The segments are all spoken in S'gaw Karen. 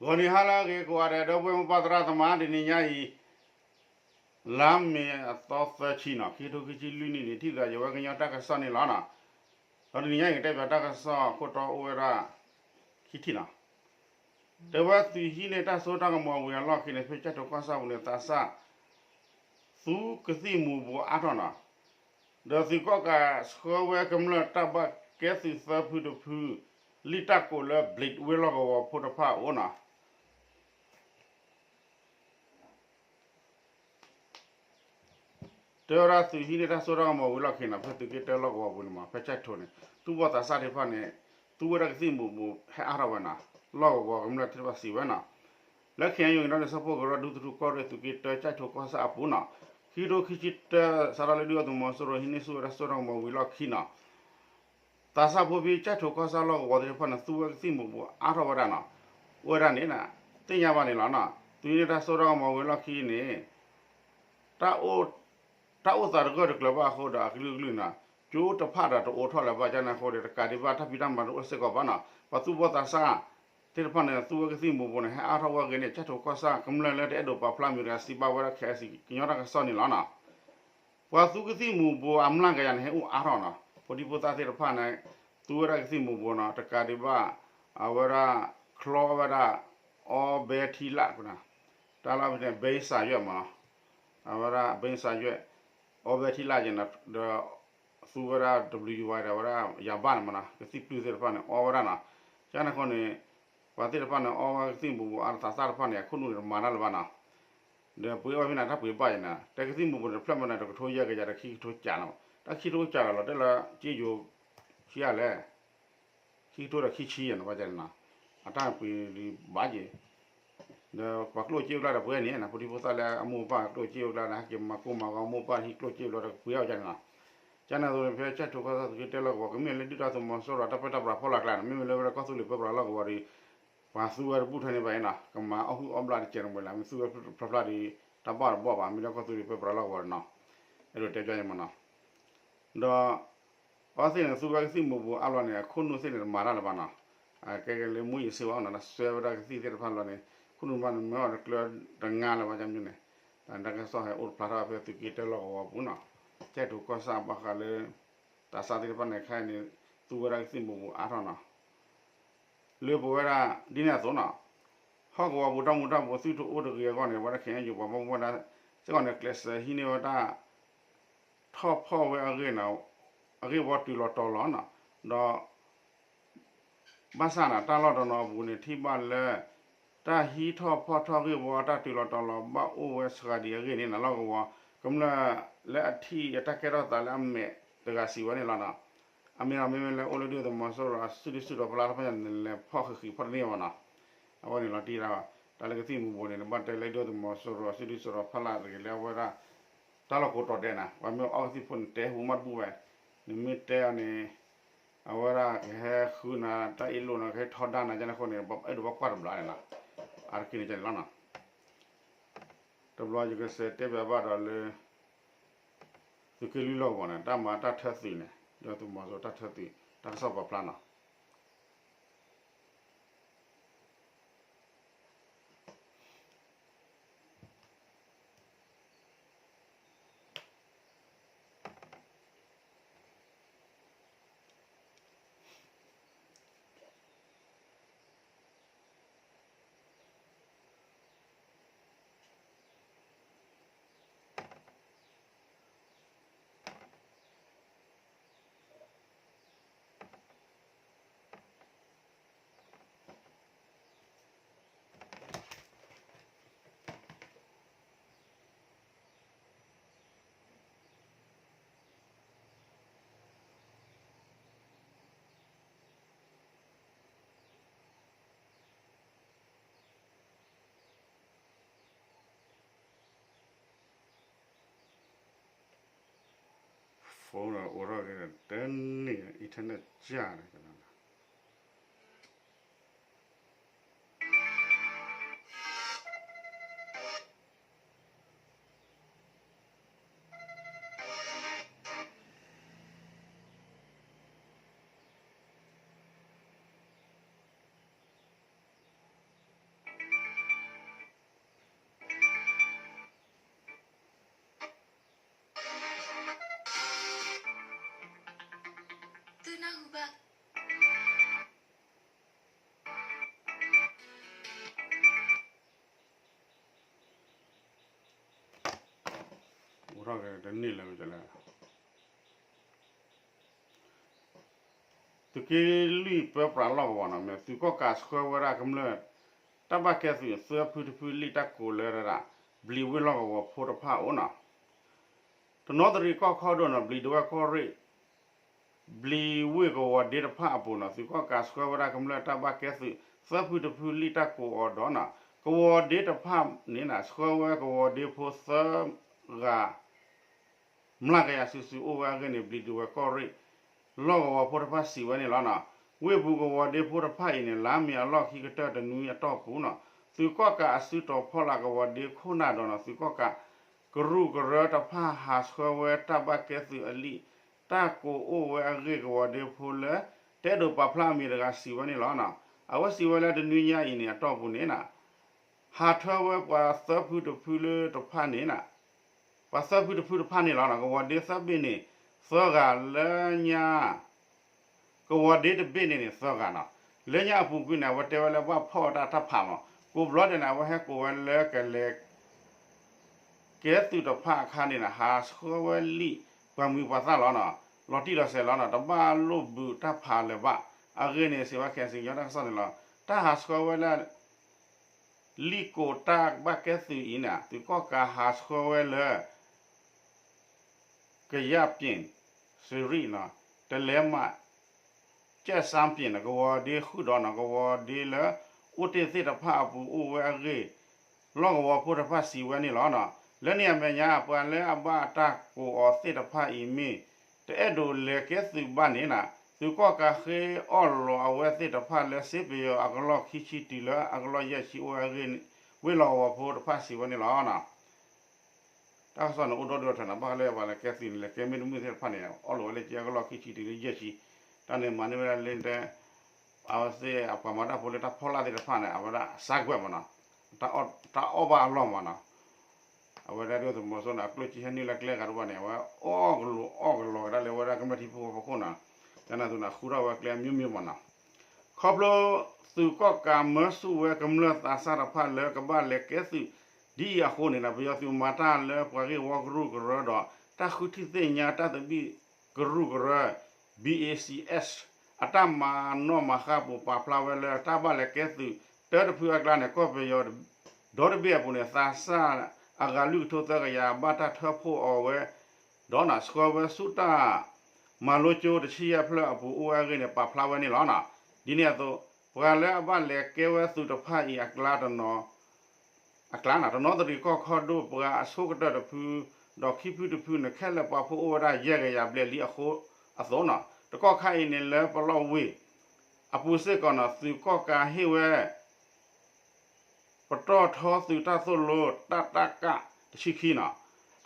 ဂီၤနံၤဟါလၢအဂ့ၤကိးဂၤဒဲး ဒီပုၢ်ဝဲၢ်မိၢ်ပၢ်သရၣ်သမါ တနံၤညါအံၤ လါမ့ၤအသီသၢဆံနီၤ ခံကထိခံဆံလွံၢ်နံၣ်န့ၣ် ထံၣ်သးယဝဲကညီတၢ်ကစီၣ်န့ၣ်လီၤနီၤ. ဒီးတနံၤညါအံၤ ကတဲဘၣ်တၢ်ကစီၣ်ခိၣ်တီအိၣ်ဝဲဒၣ် ခံထံၣ်နီၤ. တဲဝဲသုးဟံးန့ၢ်တၢ်စိတၢ်ကမီၤဝံၤအလီၢ်ခံန့ၣ် ဖဲကၠဲၣ်ထိၣ်ကီၢ်ဆၣ်ပူၤန့ၣ် သးစၢ် သူကသံၣ်မူၤဘှီးအါထီၣ်နီၤ. ဒီးသုးကီၣ်ကးဆှၢဝဲကမျၢၢ်တၢ်ဘၣ်ကဲသုးသၢဖုတဖု လံၣ်တၢ်ကိးလၢ blade ဝ့ၢ်လီၢ်ကဝီၤဖိတဖၣ်အအိၣ်နီၤ. တဲဝဲဒၣ်သုးဟံးန့ၢ်တၢ်စိတၢ်ကမီၤဝံၤလီၢ်ခံနီၤ ဖဲသုးက့တၢလီၢ်ကဝီၤပူၤန့ၣ်မး ဖဲကၠဲၣ်ထိၣ်န့ၣ် သူၣ်ဘီၣ်သးစၢ်သ့ၣ်တဖၣ်န့ၣ် သူဝဲဒၣ်ကသံၣ်မူၤဘှီးဟဲအါထီၣ်ဝဲနီၤ. လီၢ်ကဝီၤကမျၢၢ်သ့ၣ်တဖၣ်စံးဝဲနီၤ. လၢ ခ့ၣ်အဲၣ်ယူၣ် ကညီဒီကလုာ်စၢဖှိၣ်ကရၢ ဒူသထူၣ်ကီၢ်ရ့ၣ် သုးက့တၢကၠဲၣ်ထိၣ်ကီၢ်ဆၣ်အပူၤနီၤ ခံကထိခံဆံတၢ စးထီၣ်လၢဒုၣ်ဒါသုးမီၤစိရိၤဟံးန့ၢ်ဆူၣ်ဝဲဒၣ်စိတၢ်ကမီၤဝံၤလီၢ်ခံနီၤ သးစၢ်ဖိဖဲကၠဲၣ်ထိၣ်ကီၢ်ဆၣ်လီၢ်ကဝီၤသ့ၣ်တဖၣ်န့ၣ် သူဝဲကသံၣ်မူၤဘှီးအါထီၣ်ဝဲဒၣ်နီၤ. အိၣ်ဝဲဒၣ်န့ၣ် သ့ၣ်ညါဘၣ်န့ၣ်လီၤနီၤ. သုးဟံးန့ၢ်တၢ်စိတၢ်ကမီၤဝံၤလီၢ်ခံန့ၣ် တၢ်အိၣ်သးတဂၢၢ်တကျၢၤဘၣ်အဃိဒီးအကလုာ်ကလုာ်နီၤ ကၠိတဖၣ်ဒီးတအိးထီၣ်လၢၤဘၣ်ကန့ၣ်အဃိဒီး တကးဒံးဘၣ်တၢ်ဖံးတၢ်မၤတအိၣ်စ့ၢ်ကီးဘၣ်နီၤ. ပှၤသူၣ်ဘီၣ်သးစၢ်သ့ၣ်တဖၣ်န့ၣ် သူဝဲကသံၣ်မူၤဘှီးန့ၣ် ဟဲအါထီၣ်ဝဲအဂ့ၢ်န့ၣ် ကၠဲၣ်ထိၣ်ကီၢ်ဆၣ်ကမျၢၢ်လၢတအဲၣ်ဒိးပာ်ဖျါမံၤတဂၤစံးဘၣ်ဝဲဒၣ် ခဲအံၤ ကညီတၢ်ကစီၣ်န့ၣ်လီၤနီၤ. ပှၤသူကသံၣ်မူၤဘှီးအမျးကယၤန့ၣ် ဟဲအိၣ်အါထီၣ်နီၤ. ဖိဒံဖိသၣ်သ့ၣ်တဖၣ်န့ၣ် သူဝဲဒၣ်ကသံၣ်မူၤဘှီးနီၤ တကးဒံးဘၣ် အဝဲဒၣ် ချီဝဲဒၣ် အီဘဲထံလၣ် တၢ်လၢအဝဲန့ၣ် ဘဲစၢ်ယွဲၣ်မးနီၤ. အဝဲဒၣ် ဘဲစၢ်ယွဲၣ် အီဘဲထံလၣ်ယဲၢ်နီၤ ဒီး သူဝဲဒၣ် ဝံၤ ဒီးအဝဲဒၣ်ယၤဘၣ်န့ၣ်မးနီၤ ကသံၣ်ပျုၢ်သ့ၣ်တဖၣ်န့ၣ် အီဝဲဒၣ်နီၤ. ကန့ၣ်အဃိန့ၣ် ပှၤသ့ၣ်တဖၣ်န့ၣ် အီဝဲကသံၣ်မူၤဘှီးအါထီၣ်သးစၢ်တဖၣ်န့ၣ် အခိၣ်နူာ်န့ၣ် တမၤတၢ်လၢၤဘၣ်နီၤ. ဒီးပှ့ၤအီၣ်ဖဲန့ၣ် တၢ်ပှ့ၤဘၣ်ယဲၢ်နီၤ တဲကသံၣ်မူၤဘှီးန့ၣ် တဖျၢၣ်မးန့ၣ် တကထိယဲၢ်ကယၤဒီးခံကထိကးနီၤ တၢ်ခံကထိကးလီၤ လီၤတဲလၢက့ယိၤ ဆံးအါလဲၣ် ခံကထိဒီးခံဆံယဲၢ်နီၤ ဘၣ်ကန့ၣ်နီၤ အတၢ်ပှ့ၤလံဘၣ်က့ၤ ဒီးပှၤကျိၣ်စ့အိၣ်ကျါဒီးပှ့ၤန့ၣ်နီၤ ဖိဒံဖိသၣ်လၢအမိၢ်ပၢ်ကျိၣ်စ့အိၣ်ကျါန့ၣ် ဟဲက့ၤမၤကိၢ်မၤဂီၤမိၢ်ပၢ်ဟံးကျိၣ်စ့အိၣ်ဘျီဒီးကပှ့ၤအီၣ်ကန့ၣ်နီၤ. ကန့ၣ်အသိးန့ၣ် ဖဲကၠဲၣ်ထိၣ်ကီၢ်ဆၣ်သုးက့တၢလီၢ်ကဝီၤ ကမ့ၢ်လၢဒုၣ်ဒါသုးမီၤစိရိၤတၢ်ပၢတၢ်ပြးဖီလာ်ကျါန့ၣ် မ့မ့ၢ်လၢဝဲဒၣ်ကီၢ်သူလ့ၤပၢပြးလီၢ်ကဝီၤဒီး ပှၤသူဝဲတဘူၣ်ထဲန့ၣ်ဘၣ်အံၤနီၤ ကမၤအီၣ်ဟုၣ်အီၣ်ဘျၣ်တကဲးတမှဲၤလၢ မ့ၢ်သူဝဲဖျါဖျါဒီး တၢ်ဘၣ်တဘီၣ်ဘၣ် မ့ၢ်လၢကီၢ်သူလ့ၤပၢပြးလီၢ်ကဝီၤဒီးနီၤ အဲၣ်ဒိးတဲပျီယဲၢ်မးနီၤ. ဒီး အဝဲသ့ၣ်န့ၣ် သူဝဲကသံၣ်မူၤဘှီးအါလီၤန့ၣ် အခိၣ်နူာ်သ့ၣ်န့ၣ် တမၤတၢ်လၢၤဘၣ်နီၤ. အကဲကဲလၢမူယံၤစ့ဝါနီၤ လၢစွဲဝဲဒၣ်ကသံၣ်သ့ၣ်တဖၣ်လီၤန့ၣ် ခိၣ်နူာ်မးန့ၣ် မၢအီၤတကျၢၤတငါလၢၤဘၣ်ကန့ၣ် တၢ်ကစီၣ်ဟဲအိၣ်တဖျါထီၣ်ဖဲသုးက့တၢလီၢ်ကဝီၤပူၤနီၤ ကၠဲၣ်ထိၣ်ကီၢ်ဆၣ်ဘၣ်ဃးလၢ သးစၢ်သ့ၣ်တဖၣ်န့ၣ် ခဲအံၤန့ၣ် သူဝဲဒၣ်ကသံၣ်မူၤဘှီးအါထီၣ်နီၤ လၢပဝဲဒၣ်ဒ်န့ၣ်အသိးနီၤ ဟီၣ်ကဝီၤပူၤတၢ်မူၤတၢ်ဘှီးသုတအိၣ်တဂ့ၤအဂီၢ်န့ၣ် ပဝဲဒၣ်ခဲအံၤယိၤပှၤဘၣ်မူဘၣ်ဒါ စ့ၢ်ကီးန့ၣ် ကျဲးစၢးဟံးန့ၢ်ဝဲတၢ် ထီၣ်ဖီၣ်ဝဲအဂ့ၢ်န့ၣ် အဂ့ၢ်ဝီတုၤလီၤတီၤလီၤနီၤ ဒီး ဘၣ်ဆၣ်န့ၣ် တၢ်လီၢ်တနီၤအပူၤန့ၣ် ထံၣ်ဘၣ်လၢ တၢ်ဟံးထီၣ်ဖီၣ်ထီၣ်ဂ့ၢ်ဝီတၢ်တုၤလီၤတီၤလီၤ ဘၣ်အိၣ်ဝဲစှၤဒံးအဂ့ၢ်န့ၣ်နီၤ လီၢ်ကဝီၤ ကမျၢၢ်လၢအထံၣ်အတၢ်ကဲထီၣ်သးလၢအမဲာ်တဂၤစံးဝဲန့ၣ်လီၤနီၤ. အမ့ၢ်ဒီးမ့မ့ၢ်လၢအိၣ်လၢဒုၣ်ဒါသုးမီၤစိရိၤအစုဒုၣ်စုတီၤဖီလာ်တဖၣ်န့ၣ် လဲၤဖီၣ်ဃံးဃံးဖီၣ်တန့ၢ်ဘၣ်နီၤ. အဝဲန့ၣ်လီၤတံၢ်ဒၣ် တၢ်လၢကသံၣ်မူၤဘှီးန့ၣ် နဘၣ်တဲလၢဒုၣ်ဒါသုးမီၤစိရိၤအစုဒုၣ်စုတီၤဖီလာ်တဂ့ၤလၢအဝဲဒၣ် တၢ်လီၢ်ကိးတီၤဒဲးနီၤ ပှၤမ့ၢ်အီကသံၣ်ဖိန့ၣ် တဲဟူမးတဘူၣ်ဝဲ နမ့ၢ်တဲအီၤန့ၣ် အဝဲဒၣ်ကဟဲဃုနၤ တၢ်အ့ၣ်လိာ်နၤ ကဟဲထီဒါနၤ ကန့ၣ်အဃိန့ၣ် အဲၣ်ဒိးဘၣ်ကွၢ်တဘျီန့ၣ်လီၤ. အါတက့ၢ်န့ၣ်ကန့ၣ်လီၤနီၤ. တဘျီယကစံးတဲဘၣ်ဘၣ်ဒီးလၢ သုးက့လွံၢ်လီၢ်ကဝီၤန့ၣ် တၢ်မၤတၢ်ထၢသုးန့ၣ် ဒုၣ်ဒါသုးမီၤစိရိၤတၢ်ထၢသုး တၢ်ကစီၣ်ပာ်ဖျါနီၤ. Phone အိၣ်ထီၣ်က့ၤတန့ၢ် internet ကၢ်န့ၣ် တန့ၢ်လၢၤ သုးက့လွံၢ်ပၢပြးလီၢ်ကဝီၤနီၤ မ့ၢ်သုးကီၣ်ကးဆှၢဝဲဒၣ်ကမျၢၢ် တၢ်ဘၣ်ကဲသုးသၢဖုတဖုလံာ်တၢ်ကိးလၢဒၣ် ဘျံးဝ့ၢ်လီၢ်ကဝီၤဖိတဖၣ်အအိၣ်နီၤ တနီသရံၣ်ကီၢ်ခီဒိၣ်နီၤ ဘျံးဒဝဲၢ်ကီၢ်ရ့ၣ် ဘျံးဝ့ၢ်ကဝီၤဒ့တဖၣ်အပူၤနီၤ သုးကီၣ်ကးဆှၢဝဲဒၣ်ကမျၢၢ်တၢ်ဘၣ်ကဲသုး သၢဖုတဖုလံာ်တၢ်ကိးအီၤဒီးနီၤ ကဝီၤဒ့တဖၣ်န့ၣ်နီၤ ဆှၢဝဲကဝီၤဒ့ဖိသၢဂၤ မျးကယၤစုာ်စုာ်အိၣ်ဝဲအဂ့ၢ်န့ၣ် ဘျံးဒဝဲၢ်ကီၢ်ရ့ၣ် လီၢ်ကဝီၤဖိတဖၣ်စံးဝဲန့ၣ်လီၤနီၤ. ဝ့ၢ်ပူၤကဝီၤဒ့ဖိတဖၣ်အံၤန့ၣ် လါမ့ၤအလီၢ်ခံကတၢၢ်တနွံအတီၢ်ပူၤနီၤ သုးကီၣ်ကးအစုတီၤဖီလာ်ကဝီၤဒ့ခိၣ်နၢ်ဒီးနီၤ သုးကီၣ်ကး ကရူၢ်ကရၢတဖၣ်ဟးဆှၢဝဲတၢ်ဘၣ်ကဲသုးအလံာ် တၢ်ကိးအိၣ်ဝဲအဂ့ၢ်ကဝီၤဒ့ဖိလၢ တအဲၣ်ဒိးပာ်ဖျါအမံၤတဂၤစံးဝဲန့ၣ်လီၤနီၤ. အဝဲစံးဝဲလၢတနွံညါအံၤန့ၣ် အတီၢ်ပူၤန့ၣ်နီၤ ဟးထၢဝဲပှၤသၢဖုတဖုလၢတဖၣ်န့ၣ်နီၤ ပှၤသၢဖုတဖုတဖၣ်န့ၣ်လီၤနီၤ ကဝီၤဒ့သၢဘ့ၣ်န့ၣ် သၢဂၤလၢညါ ကဝီၤဒ့တဘ့ၣ်န့ၣ်န့ၣ် သၢဂၤနီၤ. လၢညါအပူၤကွံာ်န့ၣ် အဝဲတဲဝဲလၢဘၣ်ဖီၣ်အတၢ်တၢ်ဖးမး ကိးဘျီဒဲးန့ၣ် အဝဲဟဲကိးဝဲလၢကလဲၤ ကဲသုးတဖၣ်အခါန့ၣ်နီၤ ဟးဆှၢဝဲလံာ်ပှၤမံၤပှၤသၣ်လီၤနီၤ. လီၤတံၢ်လီၤဆဲးလီၤနီၤ တဘၣ်လိာ်ဘုးတၢ်ဖးလၢၤဘၣ်. အဂ့ၢ်န့ၣ် စံးဝဲခဲအံၤစံးညီတၢ်ကစီၣ်န့ၣ်လီၤ. တၢ်ဟးဆှၢဝဲလၢ လံာ်ကိးတၢ်ဘၣ်ကဲသုးအံၤန့ၣ် သုးကီၣ်ကးဟးဆှၢဝဲလၢ ကယၣ်ပ့ၣ် စရံၣ်နီၤ တလဲမး ကၠဲၣ်စၣ်ပ့ၣ်နီၤ ကဝီၤဒ့ဃုာ်ဒီးနီၤ ကဝီၤဒ့လၢ အိၣ်တ့ၢ်သ့ၣ်တဖၣ်အပူၤအိၣ်ဝဲအဂ့ၢ် လီၢ်ကဝီၤဖိတဖၣ်စံးဝဲန့ၣ်လီၤနီၤ. လၢန့ၣ်အမဲာ်ညါ ပှၤလၢအဘၣ်တၢ်ကိးအီၤသ့ၣ်တဖၣ်အံၤမ့ၢ် တအဲၣ်ဒိးလဲၤကဲသုးဘၣ်န့ၣ်နီၤ သုးကီၣ်ကးဃ့အီၣ်လီၤအဝဲသ့ၣ်တဖၣ်လၢစ့ပယီၤအကလီၢ်ခံဆံတုၤလၢအကလီၢ်ယဲၢ်ဆံအိၣ်ဝဲအဂ့ၢ် ဝ့ၢ်လီၢ်ကဝီၤဖိတဖၣ်စံးဝဲန့ၣ်လီၤနီၤ. တၢ်ကစီၣ်န့ၣ်အိၣ်ဒီဒူၣ်ဒီထၢနီၤ ဘၣ်ဃးလၢပှၤလဲၤကဲသုးန့ၣ် လဲၤကဲမ့ၢ်တမုၢ်သ့ၣ်တဖၣ်န့ၣ် အီၣ်လီၤဝဲလၢက့အကလီၢ်ခံဆံတုၤလၢယဲၢ်ဆံ တၢ်န့ၣ်မၤန့ၢ်ဝဲဒၣ်လၢတဲ အဝဲသ့ၣ်အပှၤမၤတၢ်ဖိလၢတၢ်ဖီလာ်သ့ၣ်တဖၣ်န့ၣ် အဝဲဒၣ်စါကွဲးမးနီၤ တၢ်အီၣ်ဘၣ်အလီၢ်မးနီၤ အဝဲဒၣ်ဒုၣ်ဒါသုးမီၤစိရိၤန့ၣ် အကျိၣ်စ့ဟဲနုာ်လၢကျဲဂၤတဘၣ်န့ၣ် အဝဲအီၣ်ကလိာ်အီၣ်ကလီၤကဒါလၢဝဲဒၣ်ကမျၢၢ်ထံဖိကီၢ်ဖိအခိၣ်နီၤ ကန့ၣ်အသိးန့ၣ် ဃုထီၣ်ဝဲကျဲအမျိုးမျိုးမးနီၤ ခီဖျိသုးကီၣ်ကးမၢဆူၣ်ဝဲကမျၢၢ်သးစၢ်တဖၣ်လၢကဘၣ်လဲၤကဲသုး ဒ်အံၤအဃိန့ၣ်ဒီး ပယီၤသုးမၤတၢ်လၢပှၤဂ့ၢ်ဝီကရူၢ်ကရၢဒီး တၢ်ဃုထံၣ်သ့ၣ်ညါတၢ်သဘံၣ်ကရူၢ်ကရၢ ဘံၣ်အ့ၣ်စံၣ်အ့ၣ် အတၢ်မၤနီၣ်မၤဃါအပူၤ ပာ်ဖျါဝဲလၢတၢ်ဘၣ်လဲၤကဲသုး တၢတဖုအကျါန့ၣ် ကီၢ်ပယီၤ ဒီတဘ့ၣ်အပူၤန့ၣ် သးစၢ်အဂၤလွံၢ်ကထိသၢကယၤ ဘၣ်တၢ်ထၢဖှိၣ်အီၤဝဲ ဒီးဆှၢဝဲဆူတၢ် မၤလိကၠိတဆံယဲၢ်ဖျၢၣ်အပူၤအိၣ်ဝဲအဂ့ၢ်န့ၣ် ပာ်ဖျါဝဲန့ၣ်လီၤ. ဒ်န့ၣ်အသိး ပှၤလၢအဘၣ်လဲၤကဲဝဲသုးတဖၣ်အံၤအကျါတနီၤ အကျါန့ၣ် တနီသရံၣ်ကီၢ်ခီဒိၣ်ပှၤအဆိကတၢၢ်တဖု ဒီးခံဖုတဖုန့ၣ် ခဲလၢာ်ပာ်ဖှိၣ်အိၣ်ဝဲဒၣ်ယဲၢ်ကယၤဘျဲၣ်လံအဃိအသိးန့ၣ် တကီၢ်ခါအံၤန့ၣ်လၢပလီၢ်ဝ့ၢ် အပူၤစ့ၢ်ကီးန့ၣ် သုးကီၣ်ကးဟ့ၣ်ဝဲ ပတီၢ်ထီသုးတၢ်သိၣ်လိ တၢ်တၢ်ကၣ်တဆံခံန့ၣ်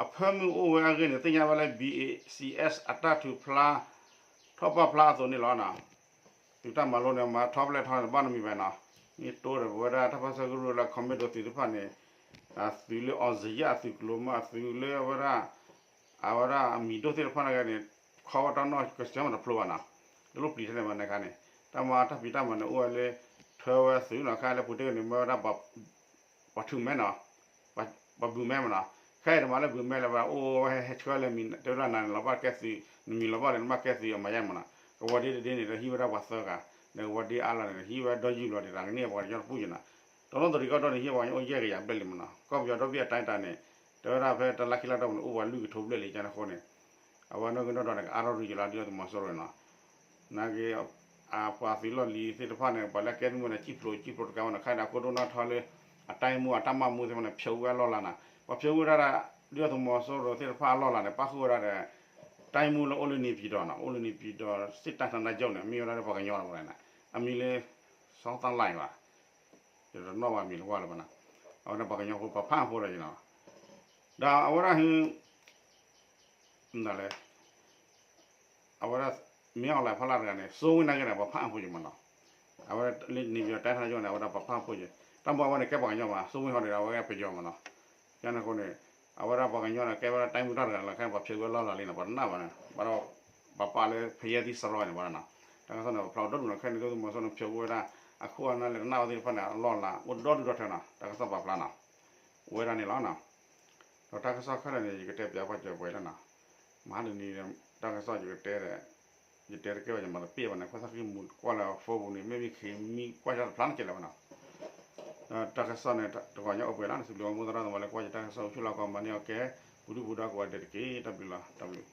အဖၢမုၢ်အိၣ်ဝဲအဂ့ၢ်န့ၣ် သ့ၣ်ညါဘၣ်လၢ ဘံၣ်အ့ၣ်စံၣ်အ့ၣ် အတၢ်ထုးဖျါ ထီၣ်ပာ်ဖျါအသိးန့ၣ်လီၤ. သုးတၢ်မၤလိန့ၣ် မၤထီၣ်ဖျဲၣ်ထီန့ၣ် ဘၣ်နမံၤဘၣ်န့ၣ် မ့ၢ်တိဒီးပဝဲဒၣ်တၢ်ပၢဆှၢကရူၢ်လၢ commando သုးတဖၣ်န့ၣ် အသုးလၢ အောင်ဇေယျ အသုးကျိၤမး အသုးလၢအဝဲဒၣ် အဝဲဒၣ်အမံၤဒိၣ်သ့ၣ်တဖၣ်န့ၣ်ဂ့ၤန့ၣ် ခီဝဲတၢ်နီၣ်ကစၢၢ်မးတဖျိဘၣ်နီၤ, တလိၣ်ပျံၤထဲန့ၣ်ဘၣ်န့ၣ်ခါန့ၣ် တၢ်မၤတၢ်ဖံးတၢ်မၤန့ၣ် အိၣ်ဝဲလၢ ထၢဝဲသုးနီၤ ခဲလၢာ်ပူၤတ့ၢ်န့ၣ် မ့ၢ်ဝဲဒၣ် ပှၤထုးမဲနီၤ, ပှၤဘုးမဲမးနီၤ, ခဲအံၤတမၤလၢဘုးမဲလၢၤဘၣ် အိၣ်ဝဲဟဲဆှၢလၢမံၤ တဲဝဲဒၣ်နၤန့ၣ် လီၤဘၣ်ကဲသုး နမံၤလီၤဘၣ်လၢနဘၣ်ကဲသုးအမၤယါမးနီၤ, ကဝီၤဒ့တဒ့န့ၣ် ဒီးဟံးဝဲဒၣ်ပှၤသၢဂၤ, ဒီးကဝီၤဒ့အါလီၤန့ၣ် ဒီးဟံးဝဲဒီယုၢ်လီၤဒံး တၢ်ကန့ၢ်ပှၤကညီတပူၤယဲနီၤ, တနီသရံၣ်ကီၢ်ဒီန့ၣ် ဟံးပှၤကညီအိၣ်ယဲၢ်ကယၤဘျဲၣ်လံမးနီၤ, ကီၢ်ပယီၤဒီဘ့ၣ်အတၢ်တၢ်န့ၣ် တဲဝဲဒၣ်ဖဲတလါခံလါတီၢ်ပူၤန့ၣ် အိၣ်ပှၤလွံၢ်ကထိဘျဲၣ်လံ ကန့ၣ်အဃိန့ၣ် အဝဲနီၣ်ဂံၢ်နီၣ်ဒွးန့ၣ် ကအါထီၣ်ရူၤယလီၤ ဒ်သိးသုးမီၤစိရိၤနီၤ, နာ်က့ အပှၤသုးလီၢ်လံၤသ့ၣ်တဖၣ်န့ၣ် ပှၤလၢကဲသုးမုၢ်န့ၣ် စံၣ်ဖျိးစံၣ်ဖျိးတကးဝဲန့ၣ် ခဲအံၤဒီးအကိတိၢ်နီၣ်ထီလၢ အတိုင်းမှူး အတၢ်မၢမူသ့ၣ်တဖၣ်န့ၣ် ဖျိးဝဲအလီၢ်လၢ်နီၤ, ပှၤဖျိးဝဲဒၣ် ဒ်သိးသုးမီၤစိရိၤသ့ၣ်တဖၣ်အလီၢ်လၢ်န့ၣ် ပၣ်ဃုာ်ဝဲဒၣ်ဒီး တိုင်းမှူးလၢအိၣ်လၢ နေပြည်တော် နီၤ, အိၣ်လၢ နေပြည်တော် စစ်တပ်ဌာနချုပ် န့ၣ် မ့ၢ်ဝဲဒၣ်လၢပှၤကညီလီၤဝဲန့ၣ်, အမံၤလၢ စီသၣ်လၢ်ဘၣ်, ယတနီၣ်ဘၣ်မံၤလၢဝဲလၢၤဘၣ်နီၤ, အဝဲဒၣ်ပှၤကညီဖိပှၤဖးအဖိလီၤနီၤ, ဒီးအဝဲဒၣ် မနုၤလဲၣ်, အဝဲဒၣ် မင်းအောင်လှိုင် ဖီလာ်တဂၤန့ၣ် စိုးဝင်း နာ်က့န့ၣ် ပှၤဖးအဖိယဲမးနီၤ, အဝဲဒၣ်လၢ နေပြည်တော် တိုင်းဌာနချုပ် န့ၣ် အဝဲဒၣ်ပှၤဖးအဖိယဲ, တၢ်မၤဝဲန့ၣ် ကဲပှၤကညီမး စိုးဝင်း ဟီဒီး အဝဲကဲပယီၤမးနီၤ, ကန့ၣ်အဃိန့ၣ် အဝဲဒၣ်ပှၤကညီန့ၣ် ကဲဝဲဒၣ် တိုင်းမှူး တၢ်တဂၤလီၤ ခဲအံၤပှၤဖျိးဝဲအလီၢ်လၢ်လံနီၤ ပှၤတနာ်ဘၣ်န့ၣ် ဘၣ်ဒီး ပှၤပာ်လၢ ဖရဲသီးစရီန့ၣ် ပှၤဒၣ်နီၤ, တၢ်ကစီၣ်န့ၣ် ပာ်ဖျါအိၣ်ဒီဒူၣ်နီၤ ခဲအံၤန့ၣ် ဒ်သိးသုးမီၤစိရိၤန့ၣ် ဖျိးဝဲဒၣ် အခိၣ်အနၢ်လၢတနာ်ဝဲသ့ၣ်တဖၣ်န့ၣ် အလီၢ်လၢ် အိၣ်ဒီဒူၣ်ဒီထၢနီၤ တၢ်ကစီၣ်ပာ်ဖျါနီၤ, ဝဲဒၣ်န့ၣ်လီၤနီၤ, ဒီးတၢ်ကစီၣ်ခဲလၢာ်န့ၣ် ယကတဲပၠးကွၢ်စၢၤပှဲၤလီၤနီၤ. မဟါတနံၤ တၢ်ကစီၣ်ယကတဲဒီး ယတဲတကဲဘၣ် ယမၤတပ့ၢ်ဘၣ်န့ၣ် ကွၢ်သးကမူၤကွၢ်လၢအ Facebook ပူၤန့ၣ် မ့မ့ၢ်ခံမံကွၢ်တၢ်တဖျါန့ၣ်ကဲလၢၤဘၣ်နီၤ. တၢ်ကစီၣ်န့ၣ် တဂီၤညါအိၣ်ပှဲၤလီၤန့ၣ် စံးဘျုးမိၢ်သရၣ်သမါလၢကွၢ်ယတၢ်ကစီၣ် အိၣ်ဆူၣ်လီၤကီး မၤန့ၢ်အီၤကဲ ပူၤဒုၣ်ပူၤဒါကိးဂၤဒဲးတက့ၢ်. တၢ်ဘျုးလီၤ တၢ်ဘျုး